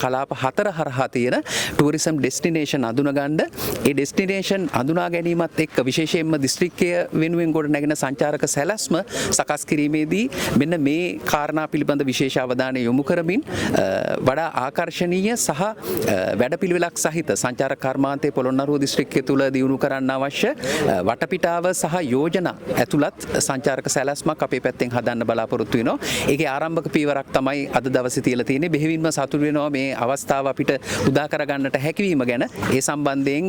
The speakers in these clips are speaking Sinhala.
කලාප හතර හරහා තියෙන ටූරිසම් ඩෙස්ටිනේෂන් අඳුනගන්න, ඒ ඩෙස්ටිනේෂන් අඳුනා ගැනීමත් එක්ක විශේෂයෙන්ම දිස්ත්‍රික්කය වෙනුවෙන් ගොඩ නැගෙන සංචාරක සැලැස්ම සකස් කිරීමේදී මෙන්න මේ කාරණා පිළිබඳ විශේෂ අවධානය යොමු කරමින් වඩා ආකර්ශනීය සහ වැඩපිළිවෙලක් සහිත සංචාරක කර්මාන්තයේ පොළොන්නරුව දිස්ත්‍රික්කය තුළ දියුණු කරන්න අවශ්‍ය වටපිටාව සහ යෝජනා ඇතුළත් සංචාරක සැලැස්මක් අපේ පැත්තෙන් හදන්න බලාපොරොත්තු වෙනවා. ඒකේ ආරම්භක පියවරක් තමයි අද දවසේ තියලා තියෙන්නේ. බෙහෙවින්ම සතුටු වෙනවා මේ අවස්ථාව අපිට උදා කරගන්නට හැකියවීම ගැන. ඒ සම්බන්ධයෙන්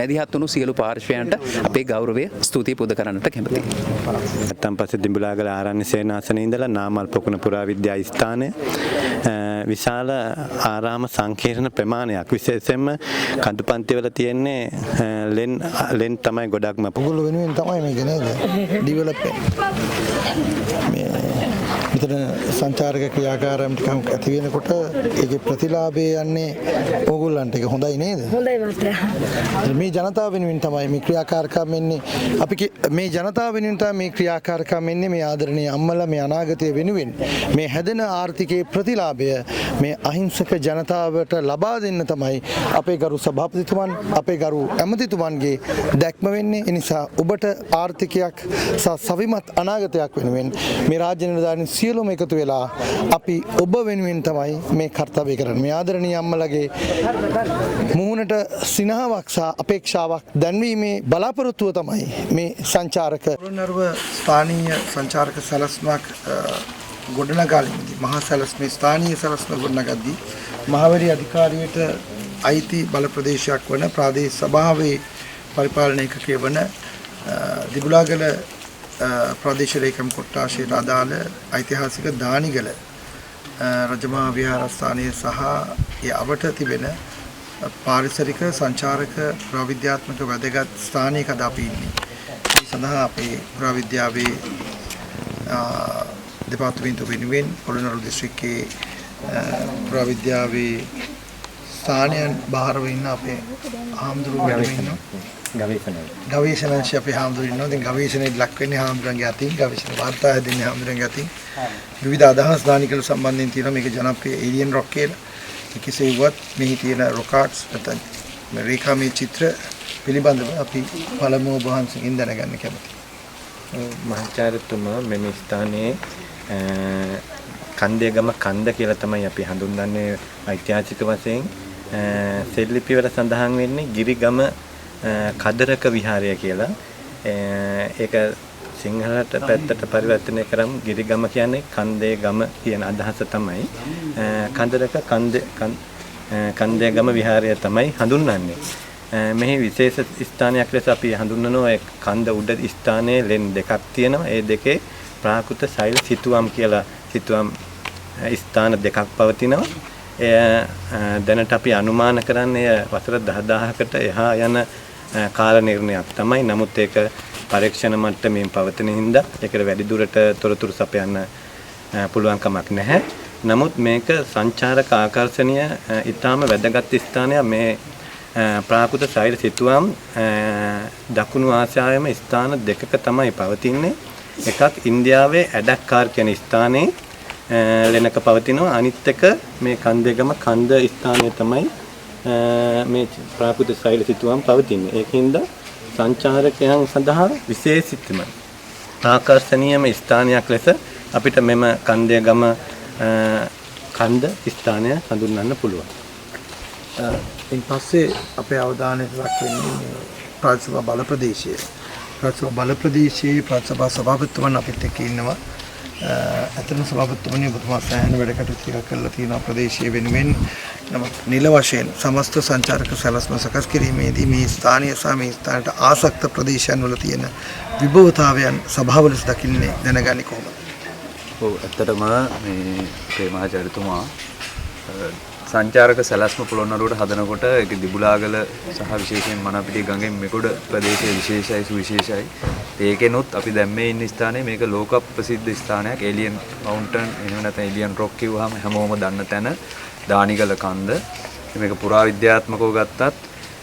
මැදිහත් වුණු සියලු පාර්ශ්වයන්ට අපේ ගෞරවය, ස්තුතිය පුද කරන්නට කැමතියි. නැත්තම් පස්සේ දිඹුලාගල ආරණ්‍ය සේනාසනේ ඉඳලා නාමල් පොකුණ පුරාවිද්‍යා ස්ථානය, විශාල ආරාම සංකීර්ණ ප්‍රමාණයක්. විශේෂයෙන්ම කඳුපන්ති වල තියෙන්නේ ලෙන් ලෙන් තමයි ගොඩක්ම. ඔගොල්ලෝ වෙනුවෙන් තමයි මේක නේද ඩිවෙලොප් මේ මෙතන සංචාරක ක්‍රියාකාරම් ටිකක් ඇති වෙනකොට ඒකේ ප්‍රතිලාභය යන්නේ ඕගොල්ලන්ට. ඒක හොඳයි නේද? හොඳයි මහත්තයා. මේ ජනතාව වෙනුවෙන් තමයි මේ ක්‍රියාකාරකම් එන්නේ. අපි මේ ජනතාව වෙනුවෙන් තමයි මේ ක්‍රියාකාරකම් එන්නේ. මේ ආදරණීය අම්මලා, මේ අනාගතය වෙනුවෙන් මේ හැදෙන ආර්ථිකයේ ප්‍රතිලාභය මේ අහිංසක ජනතාවට ලබා දෙන්න තමයි අපේ ගරු සභාපතිතුමන්, අපේ ගරු ඇමතිතුමන්ගේ දැක්ම වෙන්නේ. ඒ නිසා ඔබට ආර්ථිකයක් සහ සවිමත් අනාගතයක් වෙනුවෙන් මේ රාජ්‍ය නිලධාරීන් සියලුම එකතු වෙලා අපි ඔබ වෙනුවෙන් තමයි මේ කර්තව්‍ය කරන්නේ. මේ ආදරණීය අම්මලගේ මුහුණට සිනහවක් සහ අපේක්ෂාවක් දැන්වීමේ බලාපොරොත්තුව තමයි මේ සංචාරක පොළොන්නරුව ස්ථානීය සංචාරක සැලැස්මක් ගොඩනගාලීමේදී, මහා සැලැස්මේ ස්ථානීය සැලැස්ම ගොඩනගද්දී මහවැලි අධිකාරියට අයිති බල ප්‍රදේශයක් වන ප්‍රාදේශ සභාවේ පරිපාලන ඒකකය වන දිබුලාගල ප්‍රාදේශ ලේකම් කොට්ටාශයට අදාළ ඓතිහාසික දානිගල රජමහා විහාරස්ථානය සහ ඒ අවට තිබෙන පාරිසරික සංචාරක පුරාවිද්‍යාත්මක වැදගත් ස්ථානයක අද අපි ඉන්නේ. මේ සඳහා අපේ පුරාවිද්‍යාවේ දෙපාර්තමේන්තුව වෙනුවෙන් පොළොන්නරුව දිස්ත්‍රික්කයේ පුරාවිද්‍යාවේ ස්ථානයන් භාරව ඉන්න අපේ හාමුදුරුවෝ වැඩම ඉන්නවා. ගවේෂණ ගවේෂණ අංශය අපේ හාමුදුරුවෝ ඉන්නවා. ඉතින් ගවේෂණයට ලක් වෙන්නේ හාමුදුරන්ගේ අතින්, ගවේෂණ වාර්තා හැදෙන්නේ හාමුදුරන්ගේ අතින්. විවිධ අදහස් දානිකල සම්බන්ධයෙන් තියෙනවා මේක ජනප්‍රිය ඒලියන් රොක් කියලා. ඒ කෙසේ වුවත් මෙහි තියෙන රොක් ආර්ට්ස් නැත්නම් මේ රේඛාමය චිත්‍ර පිළිබඳව අපි පළමුව ඔබ වහන්සේගෙන් දැනගන්න කැමතියි. මහාචාර්යතුමා, මෙම ස්ථානයේ කන්දේගම කන්ද කියලා තමයි අපි හඳුන්වන්නේ ඓතිහාසික වශයෙන්. සෙල්ලිපි වල සඳහන් වෙන්නේ ගිරිගම කදරක විහාරය කියලා. ඒක සිංහලට පැත්තට පරිවර්තනය කරාම ගිරිගම කියන්නේ කන්දේ ගම කියන අදහස තමයි. කන්දරක කන්ද කන්දේගම විහාරය තමයි හඳුන්වන්නේ. මෙහි විශේෂ ස්ථානයක් ලෙස අපි හඳුන්වනවා ඒ කන්ද උඩ ස්ථානයේ ලෙන් දෙකක් තියෙනවා. ඒ දෙකේ ප්‍රාකෘත ශෛල සිතුවම් කියලා සිතුවම් ස්ථාන දෙකක් පවතිනවා. එය දැනට අපි අනුමාන කරන්නේ එය වසර 10,000කට එහා යන කාල නිර්ණයක් තමයි. නමුත් ඒක පරීක්ෂණ මට්ටමින් පවතින හින්දා ඒකට වැඩි දුරට තොරතුරු සපයන්න පුළුවන් කමක් නැහැ. නමුත් මේක සංචාරක ආකර්ෂණීය ඉතාම වැදගත් ස්ථානයක්. මේ ප්‍රාකෘත ශෛල සිතුවම් දකුණු ආසියාවේම ස්ථාන දෙකක තමයි පවතින්නේ. එකක් ඉන්දියාවේ ඇඩක්කාර් කියන ස්ථානයේ ලෙනක පවතිනවා. අනිත් එක මේ කන්දේගම කන්ද ස්ථානයේ තමයි මේ ප්‍රාකෘත ශෛල සිතුවම් පවතින්නේ. ඒකින්ද සංචාරකයන් සඳහා විශේෂිතම ආකර්ෂණීයම ස්ථානයක් ලෙස අපිට මෙම කන්දේගම කන්ද ස්ථානය හඳුන්වන්න පුළුවන්. ඉන් පස්සේ අපේ අවධානයට ලක් වෙන්නේ මේ ප්‍රාදේශ සභා බල ප්‍රදේශය. ප්‍රාදේශ සභා බල ප්‍රදේශයේ ප්‍රාදේශ සභා සභාපතිතුමන් අපිත් එක්ක ඉන්නවා. ඇත්තටම සභාපතිතුමනි, ඔබතුමා සෑහෙන වැඩ කටයුතු ටිකක් කරලා තියෙනවා ප්‍රදේශය වෙනුවෙන්. නමුත් නිල වශයෙන් සමස්ත සංචාරක සැලැස්ම සකස් කිරීමේදී මේ ස්ථානීය සහ මේ ස්ථානයට ආසක්ත ප්‍රදේශයන් වල තියෙන විභවතාවයන් සභාව ලෙස දකින්නේ, දැනගන්නේ කොහොමද? ඔව්, ඇත්තටම මේ අපේ මහාචාර්යතුමා සංචාරක සැලැස්ම පොළොන්නරුවට හදනකොට ඒක දිබුලාගල සහ විශේෂයෙන් මනාපිටිය ගඟෙන් මෙගොඩ ප්‍රදේශයේ විශේෂයි, සුවිශේෂයි. ඒකෙනුත් අපි දැන් මේ ඉන්න ස්ථානයේ මේක ලෝක ප්‍රසිද්ධ ස්ථානයක්. ඒලියන් මවුන්ටන් එහෙම නැත්නම් ඒලියන් රොක් කිව්වහම හැමෝම දන්න තැන දානිගල කන්ද. මේක පුරාවිද්‍යාත්මකව ගත්තත්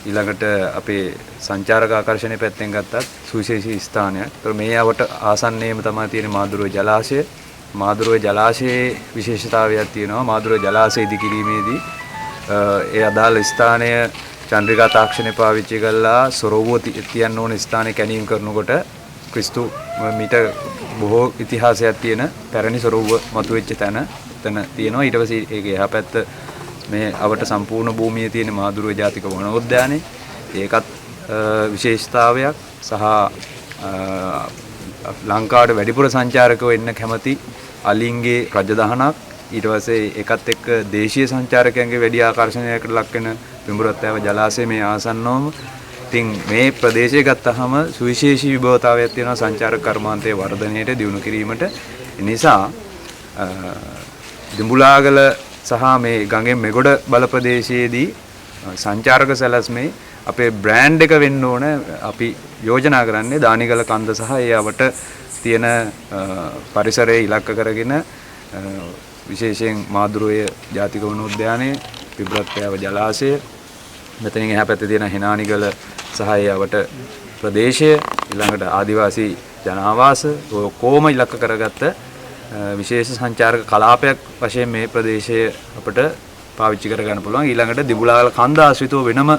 ඊළඟට අපේ සංචාරක ආකර්ෂණය පැත්තෙන් ගත්තත් සුවිශේෂී ස්ථානයක්. ඒතර මේ අවට ආසන්නයේම තමයි තියෙන මාදුරුව ජලාශය. මාදුරුව ජලාශයේ විශේෂතාවයක් තියෙනවා. මාදුරුව ජලාශය ඉදි කිරීමේදී ඒ අදාළ ස්ථානය චන්ද්‍රිකා තාක්ෂණය පාවිච්චි කරලා සොරවුව තියන්න ඕන ස්ථානය කැණීම් කරනකොට ක්‍රිස්තු මීට බොහෝ ඉතිහාසයක් තියෙන පැරණි සොරවුව මතුවෙච්ච තැන එතන තියෙනවා. ඊට පස්සේ ඒකේ එහා පැත්ත මේ අවට සම්පූර්ණ භූමියේ තියෙන මාදුරුව ජාතික වනෝද්‍යානය, ඒකත් විශේෂතාවයක්. සහ ලංකාවට වැඩිපුර සංචාරකයෝ එන්න කැමති අලින්ගේ රජදහනක්, ඊට පස්සේ ඒකත් එක්ක දේශීය සංචාරකයන්ගේ වැඩි ආකර්ෂණයකට ලක් වෙන බිඹුරත්ෑව ජලාශය මේ ආසන්නවම. ඉතින් මේ ප්‍රදේශය ගත්තහම සුවිශේෂී විභවතාවයක් තියෙනවා සංචාරක කර්මාන්තයේ වර්ධනයට දියුණු කිරීමට. ඒ නිසා දිඹුලාගල සහ මේ ගඟෙන් මෙගොඩ බල ප්‍රදේශයේදී සංචාරක සැලැස්මේ අපේ බ්‍රෑන්ඩ් එක වෙන්න ඕන. අපි යෝජනා කරන්නේ දානිගල කන්ද සහ ඒ අවට තියෙන පරිසරය ඉලක්ක කරගෙන විශේෂයෙන් මාදුරුවය ජාතික වනෝද්‍යානය, පිඹුරත්ෑව ජලාශය, මෙතනින් එහා පැත්තේ තියෙන හෙනානිගල සහ ඒ අවට ප්‍රදේශය, ඊළඟට ආදිවාසී ජනාවාස ඔය ඔක්කොම ඉලක්ක කරගත්ත විශේෂ සංචාරක කලාපයක් වශයෙන් මේ ප්‍රදේශය අපිට පාවිච්චි කරගන්න පුළුවන්. ඊළඟට දිඹුලාගල කන්ද ආශ්‍රිතව වෙනම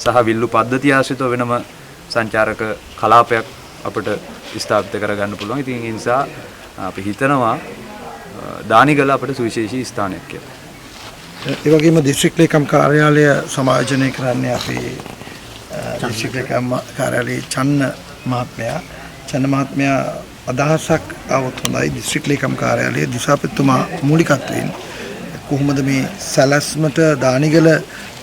සහ විල්ලු පද්ධතිය ආශ්‍රිතව වෙනම සංචාරක කලාපයක් අපිට ස්ථාපිත කරගන්න පුළුවන්. ඉතින් ඒ නිසා අපි හිතනවා දානිගල අපිට සුවිශේෂී ස්ථානයක් කියලා. ඒ වගේම දිස්ත්‍රික් ලේකම් කාර්යාලය සමායෝජනය කරන්නේ අපේ දිස්ත්‍රික් ලේකම් කාර්යාලයේ චන්න මහත්මයා. චන්න මහත්මයා අදහසක් આવොත් හොඳයි. දිස්ත්‍රික් ලේකම් කාර්යාලයේ දිසාපතිතුමා මූලිකත්වයෙන් කොහොමද මේ සැලැස්මට දානිගල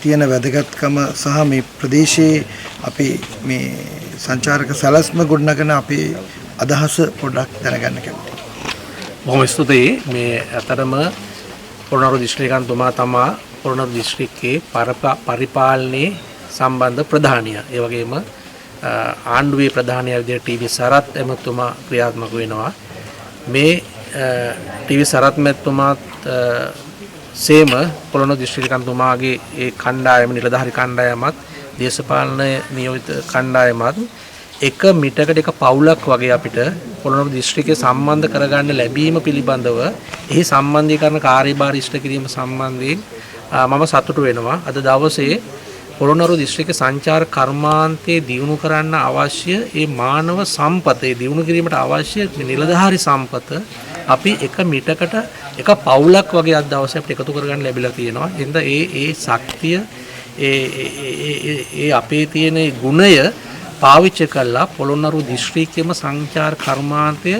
තියෙන වැදගත්කම සහ මේ ප්‍රදේශයේ අපේ මේ සංචාරක සැලැස්ම ගොඩනගන අපේ අදහස පොඩ්ඩක් දැනගන්න කැමතියි. බොහොම ස්තුතියි. මේ ඇත්තටම පොළොන්නරුව දිස්ත්‍රික්කතුමා තමා පොළොන්නරුව දිස්ත්‍රික්කයේ පරිපාලනයේ සම්බන්ධ ප්‍රධානියා. ඒ වගේම ආණ්ඩුවේ ප්‍රධානියා විදිහට ටීවී සරත් ඇමතුමා ක්‍රියාත්මක වෙනවා. මේ ටීවී සරත් මැතිතුමාත් සේම පොළොන්නරුව දිස්ත්‍රික්කතුමාගේ ඒ කණ්ඩායම, නිලධාරි කණ්ඩායමත්, දේශපාලන නියෝජිත කණ්ඩායමත් එක මිටකට එක පවුලක් වගේ අපිට පොළොන්නරුව දිස්ත්‍රික්කය සම්බන්ධ කරගන්න ලැබීම පිළිබඳව එහි සම්බන්ධීකරණ කාර්යභාර ඉෂ්ට කිරීම සම්බන්ධයෙන් මම සතුටු වෙනවා. අද දවසේ පොළොන්නරුව දිස්ත්‍රික්ක සංචාර කර්මාන්තයේ දියුණු කරන්න අවශ්‍ය ඒ මානව සම්පත, ඒ දියුණු කිරීමට අවශ්‍ය නිලධාරි සම්පත අපි එක මිටකට එක පවුලක් වගේ අද දවසේ අපිට එකතු කරගන්න ලැබිලා තියෙනවා. එහෙනම් ඒ ඒ ශක්තිය, ඒ ඒ අපේ තියෙන ගුණය පාවිච්චි කළා පොළොන්නරුව දිස්ත්‍රික්කයේම සංචාර කර්මාන්තය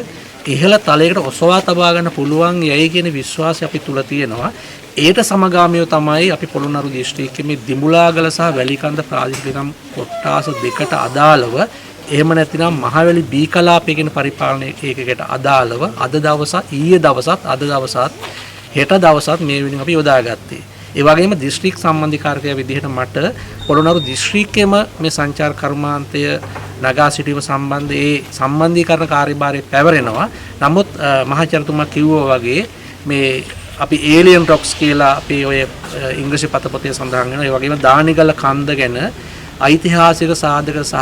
ඉහළ තලයකට ඔසවා තබා ගන්න පුළුවන් යයි කියන විශ්වාසය අපි තුල තියෙනවා. ඒට සමගාමීව තමයි අපි පොළොන්නරුව දිස්ත්‍රික්කයේ මේ දිඹුලාගල සහ වැලිකන්ද ප්‍රාදේශීය ලේකම් කොට්ටාස දෙකට අදාළව, එහෙම නැතිනම් මහවැලි බී කලාපය කියන පරිපාලන ඒකකයට අදාළව අද දවස, ඊයේ දවසත්, අද දවසත්, හෙට දවසත් මේ වෙනුවෙන් අපි යොදාගත්තේ. ඒ වගේම දිස්ත්‍රික් සම්බන්ධීකාරකයා විදිහට මට පොළොන්නරුව දිස්ත්‍රික්කෙම මේ සංචාර කර්මාන්තය නගා සිටීම සම්බන්ධ ඒ සම්බන්ධීකරණ කාර්යභාරය පැවරෙනවා. නමුත් මහාචාර්යතුමා කිව්වා වගේ මේ අපි ඒලියන් රොක්ස් කියලා අපේ ඔය ඉංග්‍රීසි පතපොතේ සඳහන් වෙනවා. ඒ වගේම දානිගල කන්ද ගැන ඓතිහාසික සාධක සහ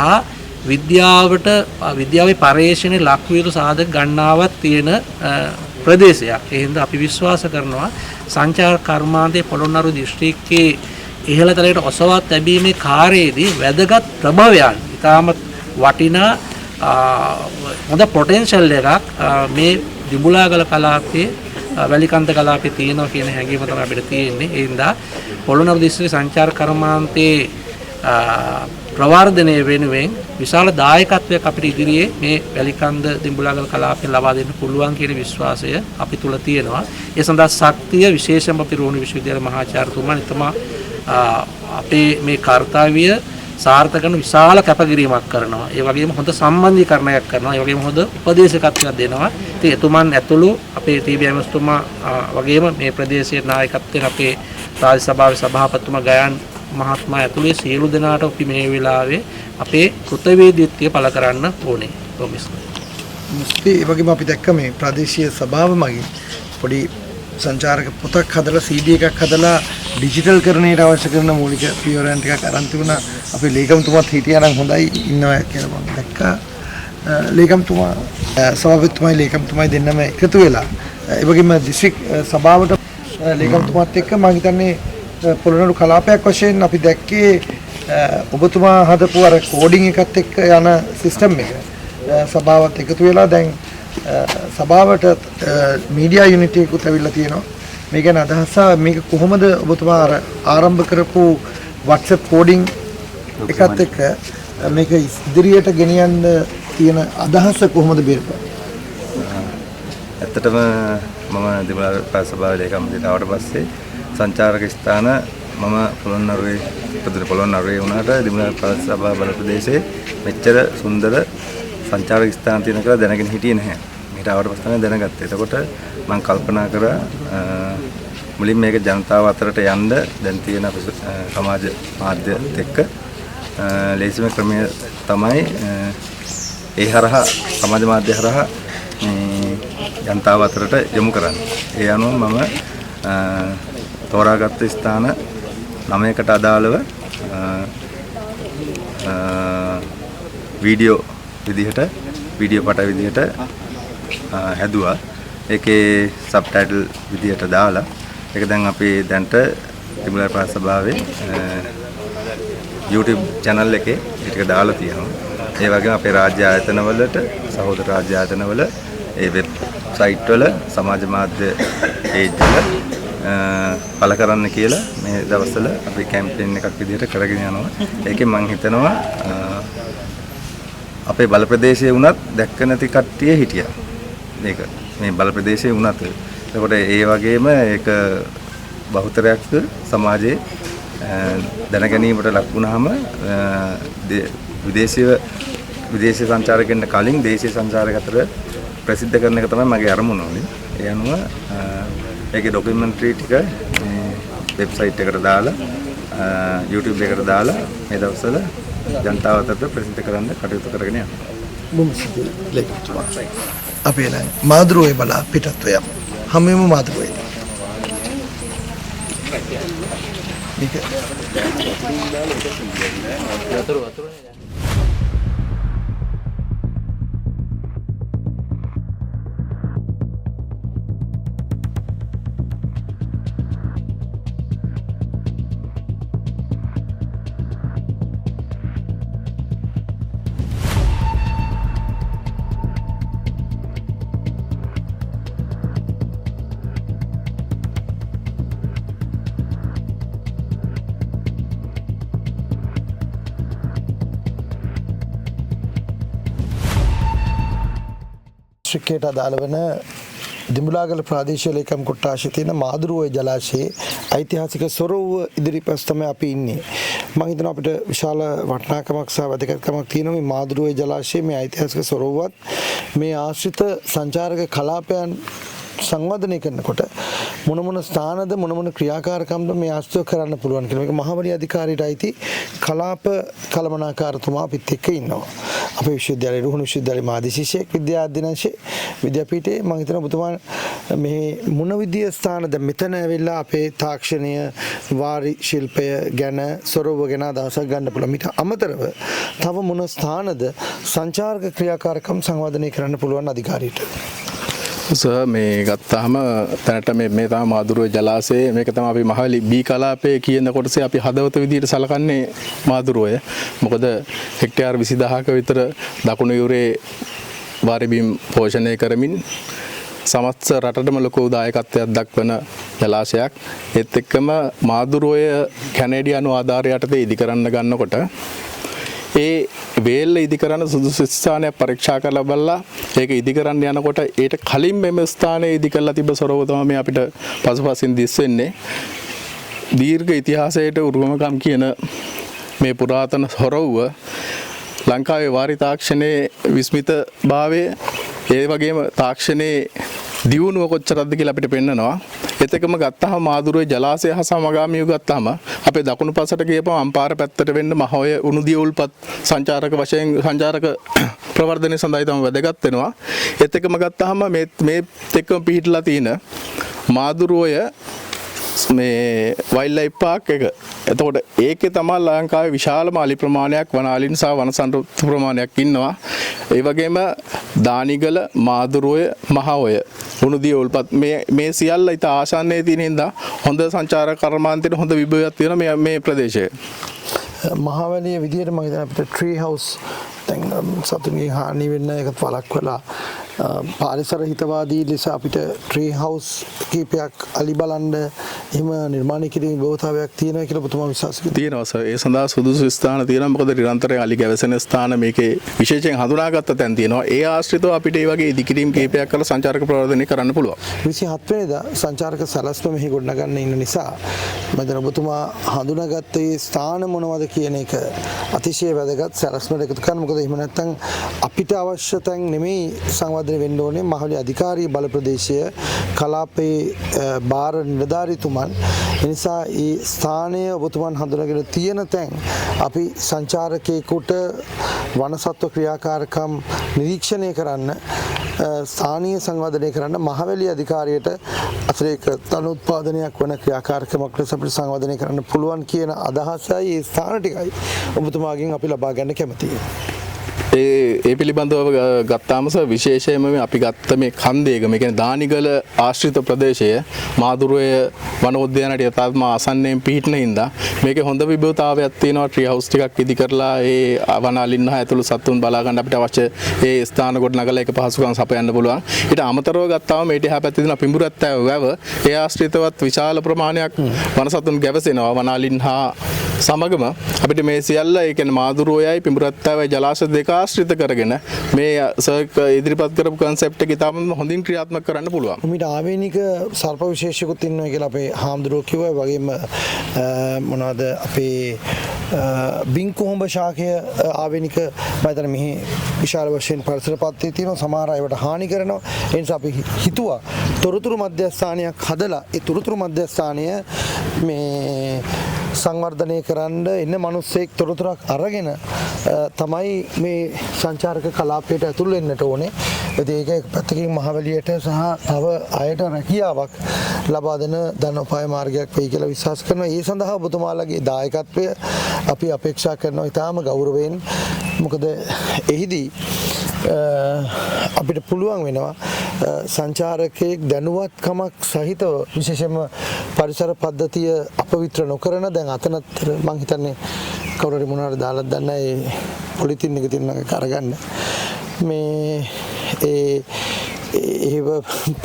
විද්‍යාවේ පර්යේෂණයේ ලක්විය යුතු සාධක ගණනාවක් තියෙන ප්‍රදේශයක්. ඒ හින්දා අපි විශ්වාස කරනවා සංචාර කර්මාන්තයේ පොළොන්නරුව දිස්ත්‍රික්කයේ ඉහළ තලයට ඔසවා තැබීමේ කාර්යයේදී වැදගත් ප්‍රභවයන්, ඉතාමත් වටිනා හොඳ පොටෙන්ෂල් එකක් මේ දිඹුලාගල කලාපයේ, වැලිකන්ද කලාපයේ තියෙනවා කියන හැඟීම තමයි අපිට තියෙන්නේ. ඒ හින්දා පොළොන්නරුව දිස්ත්‍රික්කයේ සංචාර කර්මාන්තයේ ප්‍රවර්ධනය වෙනුවෙන් විශාල දායකත්වයක් අපිට ඉදිරියේ මේ වැලිකන්ද දිඹුලාගල කලාපයෙන් ලබා දෙන්න පුළුවන් කියන විශ්වාසය අපි තුල තියෙනවා. ඒ සඳහා ශක්තිය විශේෂයෙන්ම අපි රුහුණු විශ්වවිද්‍යාල මහාචාර්යතුමා නිතම අපේ මේ කර්තව්‍ය සාර්ථක කරන විශාල කැපකිරීමක් කරනවා. ඒ වගේම හොඳ සම්බන්ධීකරණයක් කරනවා. ඒ වගේම හොඳ උපදේශකත්වයක් දෙනවා. ඉතින් එතුමන් ඇතුළු අපේ ටීබී ඇමතුමා වගේම මේ ප්‍රදේශයේ නායකත්වයෙන් අපේ රාජ්‍ය සභාවේ සභාපතිතුමා ගයන් මහත්මයා ඇතුළු සියලු දෙනාට අපි මේ වෙලාවේ අපේ කෘතවේදීත්වය පළ කරන්න ඕනේ. බොහොම ස්තුතියි. ඒ වගේම අපි දැක්ක මේ ප්‍රාදේශීය සභාව මගින් පොඩි සංචාරක පොතක් හදලා CD එකක් හදලා ඩිජිටල් කරණයට අවශ්‍ය කරන මූලික පියවරයන් ටිකක් අරන් තිබුණා. අපේ ලේකම්තුමාත් හිටියා නම් හොඳයි ඉන්නවා කියලා මම දැක්කා. ලේකම්තුමා, සභාපතිතුමායි ලේකම්තුමායි දෙන්නම එකතු වෙලා ඒ වගේම දිස්ත්‍රික් සභාවට ලේකම්තුමාත් එක්ක මම හිතන්නේ පොළොන්නරු කලාපයක් වශයෙන් අපි දැක්කේ ඔබතුමා හදපු අර කෝඩින් එකත් එක්ක යන සිස්ටම් එක සභාවත් එකතු වෙලා දැන් සභාවට මීඩියා යුනිට් එකකුත් ඇවිල්ලා තියෙනවා. මේ ගැන අදහස මේක කොහොමද ඔබතුමා අර ආරම්භ කරපු WhatsApp coding එකත් එක්ක මේක ඉදිරියට ගෙනියන්න තියෙන අදහස කොහොමද බිරප? ඇත්තටම මම දිමුලාගල ප්‍රාදේශීය සභාවේ ලේකම් විදිහට ආවට පස්සේ සංචාරක ස්ථාන මම පොළොන්නරුවේ ඉපදුනේ. පොළොන්නරුවේ වුණාට දිමුලාගල ප්‍රාදේශීය සභාව බල ප්‍රදේශයේ මෙච්චර සුන්දර සංචාරක ස්ථාන තියෙන කියලා දැනගෙන හිටියේ නැහැ. මෙහෙට ආවට පස්සේ තමයි දැනගත්තේ. එතකොට මම කල්පනා කරා මුලින් මේක ජනතාව අතරට යන්න දැන් තියෙන අපේ සමාජ මාධ්‍යත් එක්ක ලේසිම ක්‍රමය තමයි ඒ හරහා සමාජ මාධ්‍ය හරහා මේ ජනතාව අතරට යොමු කරන්න. ඒ අනුව මම තෝරාගත්ත ස්ථාන 9කට අදාළව වීඩියෝ විදිහට වීඩියෝ පට විදිහට හැදුවා. ඒකේ සබ්ටයිටල් විදිහට දාලා ඒක දැන් අපි දැන්ට දිමුලාගල ප්‍රාදේශීය සභාවේ YouTube channel එකේ ඒ ටික දාලා තියෙනවා. ඒ වගේම අපේ රාජ්‍ය ආයතනවලට සහෝදර රාජ්‍ය ආයතනවල ඒ වෙබ්සයිට් වල සමාජ මාධ්‍ය පේජ් වල පළ කරන්න කියලා මේ දවස්වල අපි කැම්පේන් එකක් විදිහට කරගෙන යනවා. ඒකෙන් මං හිතනවා අපේ බල ප්‍රදේශයේ වුණත් දැක්ක නැති කට්ටිය හිටියා. මේක මේ බල ප්‍රදේශයේ වුණත් එතකොට ඒ වගේම ඒක බහුතරයක් සමාජයේ දැන ගැනීමට ලක් වුණාම විදේශීය සංචාරකයන්ට කලින් දේශීය සංචාරක අතර ප්‍රසිද්ධ කරන එක තමයි මගේ අරමුණ උනේ. ඒ අනුව ඒකේ ඩොකියුමන්ටරි ටික මේ වෙබ්සයිට් එකට දාලා YouTube එකට දාලා මේ දවස්වල ජනතාව අතරට ප්‍රසිද්ධ කරන්න කටයුතු කරගෙන යනවා. බොහොම ස්තුතියි ලේකම්තුමා. අපි එන මාදුරුවේ බලා පිටත්ව යමු. හැමෝම මාදුරුවේ. මේක දිස්ත්‍රික්කයට අදාළ වන දිමුලාගල ප්‍රාදේශීය ලේකම් කොට්ටාශයේ තියෙන මාදුරුවෝය ජලාශයේ ඓතිහාසික සොරොව්ව ඉදිරිපස තමයි අපි ඉන්නේ. මම හිතනවා අපිට විශාල වටිනාකමක් සහ වැදගත්කමක් තියෙනවා මේ මාදුරුවෝය ජලාශයේ මේ ඓතිහාසික සොරොව්වත් මේ ආශ්‍රිත සංචාරක කලාපයන් සංවර්ධනය කරනකොට මොන මොන ස්ථානද මොන මොන ක්‍රියාකාරකම්ද මේ ආශ්‍රිතව කරන්න පුළුවන් කියලා. මේක මහවැලි අධිකාරියට අයිති කලාප කළමනාකාරතුමා අපිත් එක්ක ඉන්නවා. අපේ විශ්වවිද්‍යාලයේ රුහුණු විශ්වවිද්‍යාලයේ මාධ්‍ය ශිෂ්‍යයෙක් විද්‍යා අධ්‍යනාංශයේ විද්‍යාපීඨයේ මම හිතනවා ඔබතුමා මේ මොන විදිය ස්ථානද මෙතන ඇවිල්ලා අපේ තාක්ෂණීය වාරි ශිල්පය ගැන සොරොව්ව ගැන අදහසක් ගන්න පුළුවන්. මීට අමතරව තව මොන ස්ථානද සංචාරක ක්‍රියාකාරකම් සංවර්ධනය කරන්න පුළුවන් අධිකාරියට? සර් මේ ගත්තාම දැනට මේ තමයි මාදුරුව ජලාශය. මේක තමයි අපි මහවැලි බී කලාපයේ කියන කොටසේ අපි හදවත විදියට සලකන්නේ මාදුරුවය. මොකද හෙක්ටයාර් 20000ක විතර දකුණු යුරේ වාරි බිම් පෝෂණය කරමින් සමස්ත රටටම ලොකු දායකත්වයක් දක්වන ජලාශයක්. ඒත් එක්කම මාදුරුවය කැනේඩියානු ආධාරය යටතේ ඉදි කරන්න ගන්නකොට ඒ වේල්ල ඉදි කරන සුදුසු ස්ථානයක් පරීක්ෂා කරලා බලලා ඒක ඉදි කරන්න යනකොට ඊට කලින් මෙම ස්ථානයේ ඉදි කරලා තිබ්බ සොරව තමයි මේ අපිට පසුපසින් දිස් වෙන්නේ. දීර්ඝ ඉතිහාසයට උරුමකම් කියන මේ පුරාතන සොරව්ව ලංකාවේ වාරි තාක්ෂණයේ විස්මිත භාවය ඒ වගේම තාක්ෂණයේ දියුණුව කොච්චරක්ද කියලා අපිට පෙන්නනවා. ඒත් එක්කම ගත්තාම මාදුරුවේ ජලාශය හා සමගාමීව ගත්තාම අපේ දකුණු පසට ගියපම අම්පාර පැත්තට වෙන්න මහඔය උණුදිය උල්පත් සංචාරක වශයෙන් සංචාරක ප්‍රවර්ධනය සඳහා ඉතාම වැදගත් වෙනවා. ඒත් එක්කම ගත්තාම මේත් එක්කම පිහිටලා තියෙන මාදුරුවය මේ වයිල්ඩ් ලයිෆ් පාක් එක. එතකොට ඒකේ තමයි ලංකාවේ විශාලම අලි ප්‍රමාණයක් වන අලින් සහ වන සන්තෘප්ත ප්‍රමාණයක් ඉන්නවා. ඒ වගේම දානිගල, මාදුරුඔය, මහඔය, උණුදිය උල්පත් මේ මේ සියල්ල ඉතා ආසන්නයේ තියෙන හින්දා හොඳ සංචාරක කර්මාන්තයට හොඳ විභවයක් තියෙනවා මේ මේ ප්‍රදේශයේ. මහවැලිය විදියට මම හිතන්නේ අපිට ට්‍රී හවුස් දැන් සතුන්ගෙන් හානි වෙන්න ඒකත් වළක්වලා පාරිසර හිතවාදී ලෙස අපිට ට්‍රී හවුස් කීපයක් අලි බලන්න එහෙම නිර්මාණය කිරීමේ විභවතාවයක් තියෙනවා කියලා ඔබතුමා විශ්වාස කරනවා? තියෙනවා සර්. ඒ සඳහා සුදුසු ස්ථාන තියෙනවා. මොකද නිරන්තරයෙන් අලි ගැවසෙන ස්ථාන මේකේ විශේෂයෙන් හඳුනාගත්ත තැන් තියෙනවා. ඒ ආශ්‍රිතව අපිට ඒ වගේ ඉදිකිරීම් කීපයක් කරලා සංචාරක ප්‍රවර්ධනය කරන්න පුළුවන්. 27 වෙනිදා සංචාරක සැලැස්ම මෙහි ගොඩනගන්න ඉන්න නිසා මම දැන් ඔබතුමා හඳුනාගත්ත ඒ ස්ථාන මොනවද කියන එක අතිශය වැදගත් සැලැස්මට එකතු කරන්න. මොකද එහෙම නැත්නම් අපිට අවශ්‍ය තැන් නෙමෙයි සංවර්ධනය වෙන්න ඕනේ. මහවැලි අධිකාරී බල ප්‍රදේශය කලාපයේ භාර නිලධාරීතුමන්. ඒ නිසා ඒ ස්ථානය ඔබතුමන් හඳුනාගෙන තියෙන තැන් අපි සංචාරකයෙකුට වනසත්ව ක්‍රියාකාරකම් නිරීක්ෂණය කරන්න ස්ථානීය සංවර්ධනය කරන්න මහවැලි අධිකාරියට අතිරේක ධන උත්පාදනයක් වන ක්‍රියාකාරකමක් ලෙස අපිට සංවර්ධනය කරන්න පුළුවන් කියන අදහසයි ඒ ස්ථාන ටිකයි ඔබතුමාගෙන් අපි ලබා ගන්න කැමතියි. ඒ ඒ පිළිබඳව ගත්තාම සර් විශේෂයෙන්ම මේ අපි ගත්ත මේ කන්දේගම, ඒ කියන්නේ දානිගල ආශ්‍රිත ප්‍රදේශය මාදුරුවය වනෝද්‍යානයට යථාත්ම ආසන්නයෙන් පිහිටන හින්දා මේකේ හොඳ විභවතාවයක් තියෙනවා. ට්‍රී හවුස් ටිකක් ඉදි කරලා ඒ වන අලින් හා ඇතුළු සත්තුන් බලා ගන්න අපිට අවශ්‍ය ඒ ස්ථාන ගොඩ නගලා ඒක පහසුකම් සපයන්න පුළුවන්. ඊට අමතරව ගත්තාම ඊට එහා පැත්තේ තියෙන පිඹුරත්තෑව වැව, ඒ ආශ්‍රිතවත් විශාල ප්‍රමාණයක් වන සතුන් ගැවසෙනවා වන අලින් හා සමගම. අපිට මේ සියල්ල, ඒ කියන්නේ මාදුරුවයයි පිඹුරත්තෑවයි ජලාශ දෙක ආශ්‍රිත කරගෙන මේ සර් ඉදිරිපත් කරපු කන්සෙප්ට් එක ඉතාමත්ම හොඳින් ක්‍රියාත්මක කරන්න පුළුවන්. මීට ආවේනික සර්ප විශේෂයකුත් ඉන්නවා කියලා අපේ හාමුදුරුවෝ කිව්වා. ඒ වගේම මොනවද අපේ බින්කොහොඹ ශාකය ආවේනික මම හිතන්නේ මෙහි විශාල වශයෙන් පරිසර පද්ධතිය තියෙනවා. සමහර අයවට හානි කරනවා. ඒ නිසා අපි හිතුවා තොරතුරු මධ්‍යස්ථානයක් හදලා ඒ තොරතුරු මධ්‍යස්ථානය මේ සංවර්ධනය කරන්න එන්න මිනිස්සෙක් තොරතුරක් අරගෙන තමයි මේ සංචාරක කලාපයට ඇතුල් වෙන්නට ඕනේ. ඉතින් ඒක එක පැත්තකින් මහවැලියට සහ තව අයට රැකියාවක් ලබා දෙන ධනෝපාය මාර්ගයක් වෙයි කියලා විශ්වාස කරනවා. ඒ සඳහා ඔබතුමාලගේ දායකත්වය අපි අපේක්ෂා කරනවා ඉතාම ගෞරවයෙන්. මොකද එහිදී අපිට පුළුවන් වෙනවා සංචාරකයෙක් දැනුවත්කමක් සහිතව විශේෂයෙන්ම පරිසර පද්ධතිය අපවිත්‍ර නොකරන, දැන් අතනත් මං හිතන්නේ කවුරු හරි මොනවා හරි දාලා දන්නේ නැහැ, ඒ පොලිතින් එක තියෙන එක අරගන්න. මේ ඒ ඒව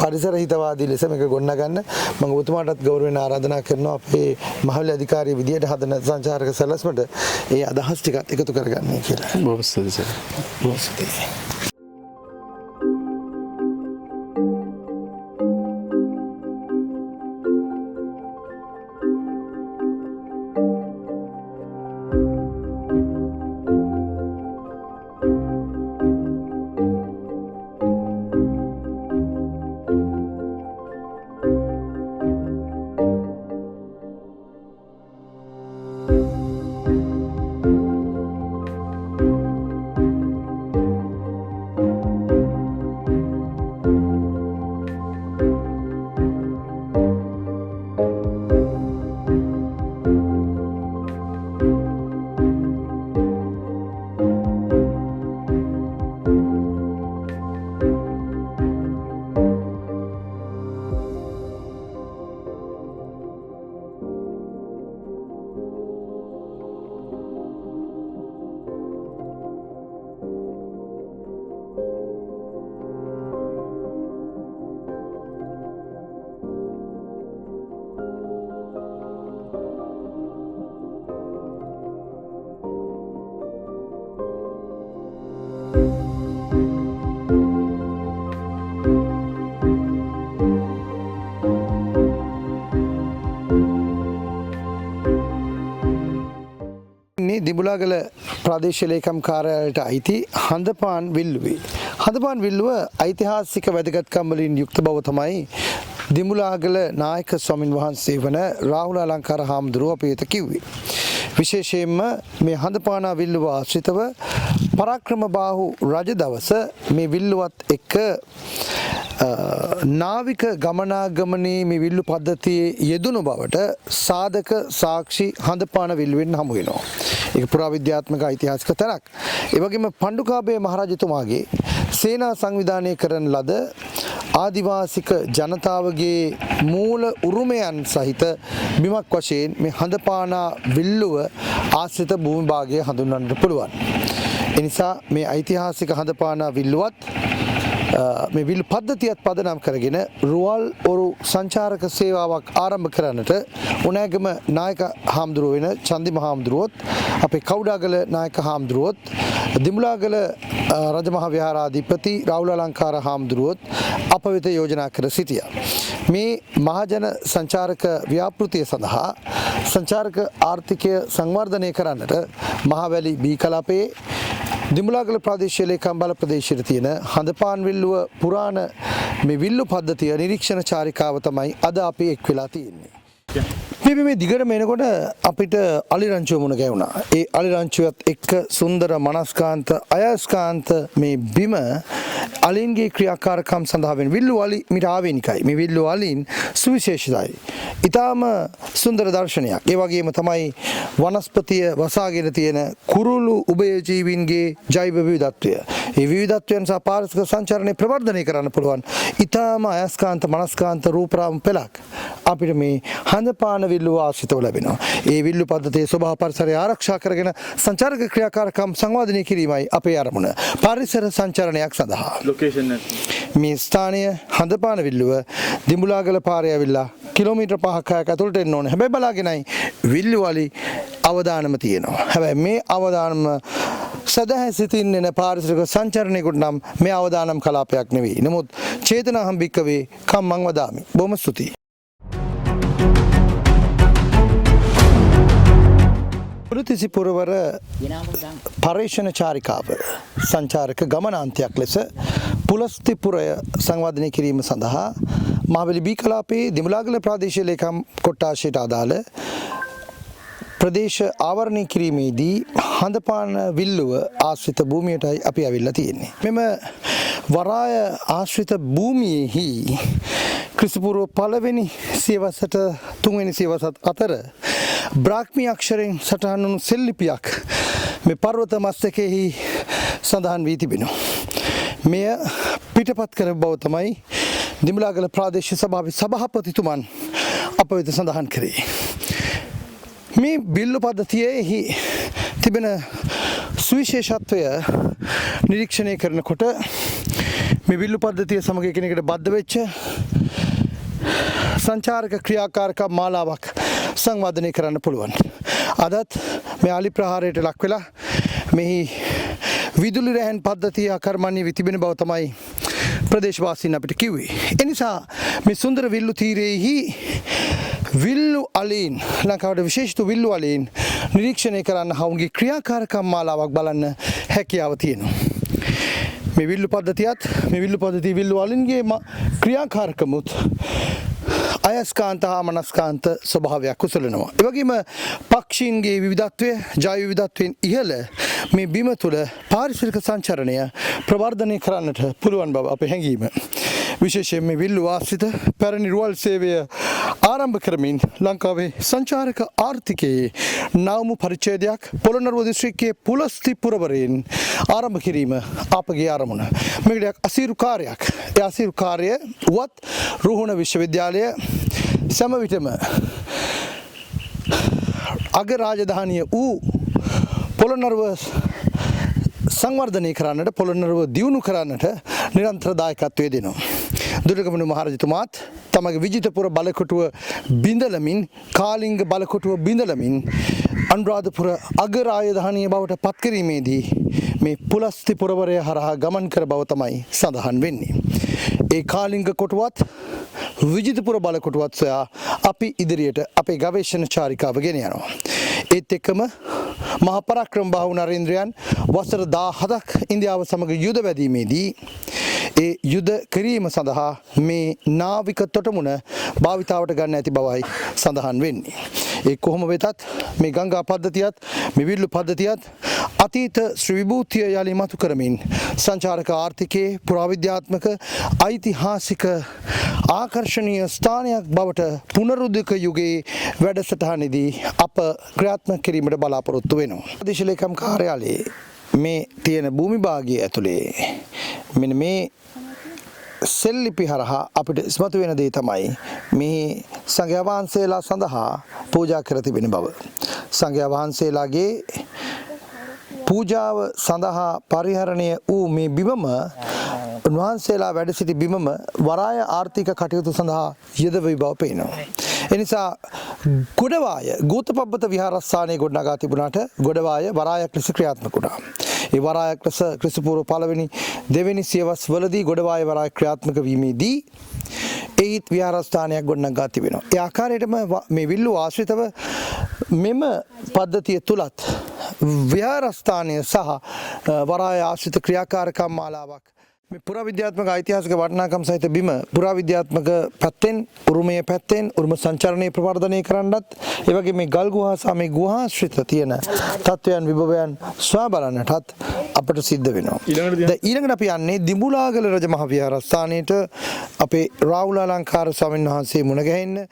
පරිසර හිතවාදී ලෙස මේක ගොඩනගන්න මම ඔබතුමාටත් ගෞරවයෙන් ආරාධනා කරනවා අපේ මහවැලි අධිකාරිය විදියට හදන සංචාරක සැලැස්මට ඒ අදහස් ටිකත් එකතු කරගන්න කියලා. බොහොම ස්තුතියි සර්. බොහොම ස්තුතියි. දිඹුලාගල ප්‍රාදේශීය ලේකම් කාර්යාලයට අයිති හඳපාන් විල්ලුවේ. හඳපාන් විල්ලුව ඓතිහාසික වැදගත්කම් වලින් යුක්ත බව තමයි දිඹුලාගල නායක ස්වාමින් වහන්සේ වන රාහුල අලංකාර හාමුදුරුවෝ අපේ වෙත කිව්වේ. විශේෂයෙන්ම මේ හඳපානා විල්ලුව ආශ්‍රිතව පරාක්‍රමබාහු රජ දවස මේ විල්ලුවත් එක්ක නාවික ගමනාගමනයේ මේ විල්ලු පද්ධතියේ යෙදුණු බවට සාධක සාක්ෂි හඳපාන විල්ලුවෙන් හමු වෙනවා. ඒක පුරාවිද්‍යාත්මක ඓතිහාසික තැනක්. ඒ වගේම පණ්ඩුකාභය මහරජතුමාගේ සේනා සංවිධානය කරන ලද ආදිවාසික ජනතාවගේ මූල උරුමයන් සහිත බිමක් වශයෙන් මේ හඳපානා විල්ලුව ආශ්‍රිත භූමි භාගය හඳුන්වන්නට පුළුවන්. ඒ නිසා මේ ඓතිහාසික හඳපානා විල්ලුවත් මේ විල්ලු පද්ධතියත් පදනම් කරගෙන රුවල් ඔරු සංචාරක සේවාවක් ආරම්භ කරන්නට උණෑගම නායක හාමුදුරුවෝ වෙන චන්දිම හාමුදුරුවොත්, අපේ කවුඩාගල නායක හාමුදුරුවොත්, දිමුලාගල රජමහා විහාරාධිපති රාහුල අලංකාර හාමුදුරුවොත් අප වෙත යෝජනා කර සිටියා. මේ මහජන සංචාරක ව්‍යාපෘතිය සඳහා සංචාරක ආර්ථිකය සංවර්ධනය කරන්නට මහවැලි බී කලාපයේ දිමුලාගල ප්‍රාදේශීය ලේකම් බල ප්‍රදේශයට තියෙන හඳපාන් විල්ලුව පුරාණ මේ විල්ලු පද්ධතිය නිරීක්ෂණ චාරිකාව තමයි අද අපි එක් වෙලා තියෙන්නේ. මේ දිගටම එනකොට අපිට අලිරංචුව මුණ ගැහුණා. ඒ අලිරංචුවත් එක්ක සුන්දර මනස්කාන්ත අයස්කාන්ත මේ බිම අලින්ගේ ක්‍රියාකාරකම් සඳහා වෙන විල්ලු අලි මීට ආවේනිකයි. මේ විල්ලු අලින් සුවිශේෂිතයි. ඊටාම සුන්දර දර්ශනයක්. ඒ වගේම තමයි වනස්පතිය වසාගෙන තියෙන කුරුළු උභයජීවීන්ගේ ජෛව විවිධත්වය. ඒ විවිධත්වයන් සහ පාරිසරික සංචාරණය ප්‍රවර්ධනය කරන්න පුළුවන්. ඊටාම අයස්කාන්ත මනස්කාන්ත රූපරාම පෙළක් අපිට මේ හඳපාන විල්ලුව ආශ්‍රිතව ලැබෙනවා. ඒ විල්ලු පද්ධතියේ ස්වභාව පරිසරය ආරක්ෂා කරගෙන සංචාරක ක්‍රියාකාරකම් සංවර්ධනය කිරීමයි අපේ අරමුණ. පරිසර සංචාරණයක් සඳහා. ලොකේෂන් එක මේ ස්ථානය හඳපාන විල්ලුව දිඹුලාගල පාරේ ඇවිල්ලා කිලෝමීටර් 5ක් 6ක් ඇතුළට එන්න ඕනේ. හැබැයි බලාගෙනයි විල්ලු වලි අවදානම තියෙනවා. හැබැයි මේ අවදානම සදහැ සිතින් එන පාරිසරික සංචාරණයකට නම් මේ අවදානම් කලාපයක් නෙවෙයි. නමුත් චේතනාහම් භික්කවේ කම්මං වදාමි. බොහොම ස්තුතියි. පුලතිසි පුරවර පර්යේෂණ චාරිකාව සංචාරක ගමනාන්තයක් ලෙස පුලස්තිපුරය සංවර්ධනය කිරීම සඳහා මහවැලි බී කලාපයේ දිමුලාගල ප්‍රාදේශීය ලේකම් කොට්ටාශයට අදාළ ප්‍රදේශ ආවරණය කිරීමේදී හඳපාන විල්ලුව ආශ්‍රිත භූමියටයි අපි ඇවිල්ලා තියෙන්නේ. මෙම වරාය ආශ්‍රිත භූමියේහි ක්‍රිස්තුපූර්ව පළවෙනි සියවසට තුන්වෙනි සියවසත් අතර බ්‍රාහ්මී අක්ෂරයෙන් සටහන් වුණු සෙල්ලිපියක් මේ පර්වත මස්තකෙහි සඳහන් වී තිබෙනවා. මෙය පිටපත් කර බව තමයි දිමුලාගල ප්‍රාදේශීය සභාවේ සභාපතිතුමන් අප වෙත සඳහන් කරේ. මේ බිල්ලු පද්ධතියෙහි තිබෙන සුවිශේෂත්වය නිරීක්ෂණය කරනකොට මේ බිල්ලු පද්ධතිය සමග එකිනෙකට බද්ධ වෙච්ච සංචාරක ක්‍රියාකාරකම් මාලාවක් සංවර්ධනය කරන්න පුළුවන්. අදත් මේ අලි ප්‍රහාරයට ලක් වෙලා මෙහි විදුලි රැහන් පද්ධතිය අකර්මණ්‍ය වී තිබෙන බව තමයි ප්‍රදේශවාසීන් අපිට කිව්වේ. එනිසා මේ සුන්දර විල්ලු තීරයේහි විල්ලු අලීන් ලංකාවට විශේෂිත විල්ලු අලීන් නිරීක්ෂණය කරන්න හවුන්ගේ ක්‍රියාකාරකම් මාලාවක් බලන්න හැකියාව තියෙනවා. මේ විල්ලු පද්ධතියත් මේ විල්ලු පද්ධතිය විල්ලු අලින්ගේ ක්‍රියාකාරකමුත් අයස්කාන්ත හා මනස්කාන්ත ස්වභාවයක් උසලනවා. ඒ වගේම පක්ෂීන්ගේ විවිධත්වය, ජෛව විවිධත්වයෙන් ඉහළ මේ බිම තුළ පාරිසරික සංචරණය ප්‍රවර්ධනය කරන්නට පුළුවන් බව අපේ හැඟීම. විශේෂයෙන් මේ විල්ලු ආශ්‍රිත පැරණි රුවල් සේවය ආරම්භ කරමින් ලංකාවේ සංචාරක ආර්ථිකයේ නවමු පරිච්ඡේදයක් පොළොන්නරුව දිස්ත්‍රික්කයේ පුලස්ති පුරවරයෙන් ආරම්භ කිරීම අපගේ අරමුණ. මේක ටිකක් අසීරු කාර්යයක්. ඒ අසීරු කාර්යය වුවත් රුහුණ විශ්වවිද්‍යාලය සෑම විටම අග රාජධානිය වූ පොළොන්නරුව සංවර්ධනය කරන්නට, පොළොන්නරුව දියුණු කරන්නට නිරන්තර දායකත්වය දෙනවා. දුටුගැමුණු මහරජතුමාත් තමගේ විජිතපුර බලකොටුව බිඳලමින්, කාලිංග බලකොටුව බිඳලමින් අනුරාධපුර අග රාජධානිය බවට පත් කිරීමේදී මේ පුලස්ති පුරවරය හරහා ගමන් කර බව තමයි සඳහන් වෙන්නේ. ඒ කාලිංග කොටුවත් විජිතපුර බලකොටුවත් සොයා අපි ඉදිරියට අපේ ගවේෂණ චාරිකාව ගෙන යනවා. ඒත් එක්කම මහා පරාක්‍රම බාහු නරේන්ද්‍රයන් වසර 17ක් ඉන්දියාව සමග යුද වැදීමේදී ඒ යුද කිරීම සඳහා මේ නාවික තොටමුණ භාවිතාවට ගන්න ඇති බවයි සඳහන් වෙන්නේ. ඒ කොහොම වෙතත් මේ ගංගා පද්ධතියත් මේ විල්ලු පද්ධතියත් අතීත ශ්‍රී විභූතිය යලි මතු කරමින් සංචාරක ආර්ථිකයේ පුරාවිද්‍යාත්මක ඓතිහාසික ආකර්ෂණීය ස්ථානයක් බවට පුනරුද්දක යුගයේ වැඩසටහනේදී අප ක්‍රියාත්මක කිරීමට බලාපොරොත්තු වෙනවා. ප්‍රදේශ ලේකම් කාර්යාලයේ මේ තියෙන භූමි භාගය ඇතුලේ මෙන්න මේ සෙල්ලිපි හරහා අපිට ඉස්මතු වෙන දේ තමයි මේ සංඝයා වහන්සේලා සඳහා පූජා කර තිබෙන බව. සංඝයා වහන්සේලාගේ පූජාව සඳහා පරිහරණය වූ මේ බිමම, උන්වහන්සේලා වැඩ සිටි බිමම වරාය ආර්ථික කටයුතු සඳහා යෙදවී බව පේනවා. එනිසා ගොඩවාය ගූතපබ්බත විහාරස්ථානයේ ගොඩනගා තිබුණාට ගොඩවාය වරායක් ලෙස ක්‍රියාත්මක වුණා. ඒ වරායක් ලෙස ක්‍රිස්තු පූර්ව පළවෙනි දෙවෙනි සියවස් වලදී ගොඩවාය වරාය ක්‍රියාත්මක වීමේදී එහිත් විහාරස්ථානයක් ගොඩනගා තිබෙනවා. ඒ ආකාරයටම මේ විල්ලු ආශ්‍රිතව මෙම පද්ධතිය තුලත් විහාරස්ථානය සහ වරාය ආශ්‍රිත ක්‍රියාකාරකම් මාලාවක් මේ පුරාවිද්‍යාත්මක ඓතිහාසික වටිනාකම් සහිත බිම පුරාවිද්‍යාත්මක පැත්තෙන්, උරුමය පැත්තෙන්, උරුම සංචාරණය ප්‍රවර්ධනය කරන්නත්, ඒ වගේ මේ ගල් ගුහා සහ මේ ගුහාශ්‍රිත තියෙන තත්වයන් විභවයන් සොයා බලන්නටත් අපට සිද්ධ වෙනවා. දැන් ඊළඟට අපි යන්නේ දිඹුලාගල රජ මහ විහාරස්ථානයේට අපේ රාහුල අලංකාර ස්වාමීන් වහන්සේ මුණ ගැහෙන්න.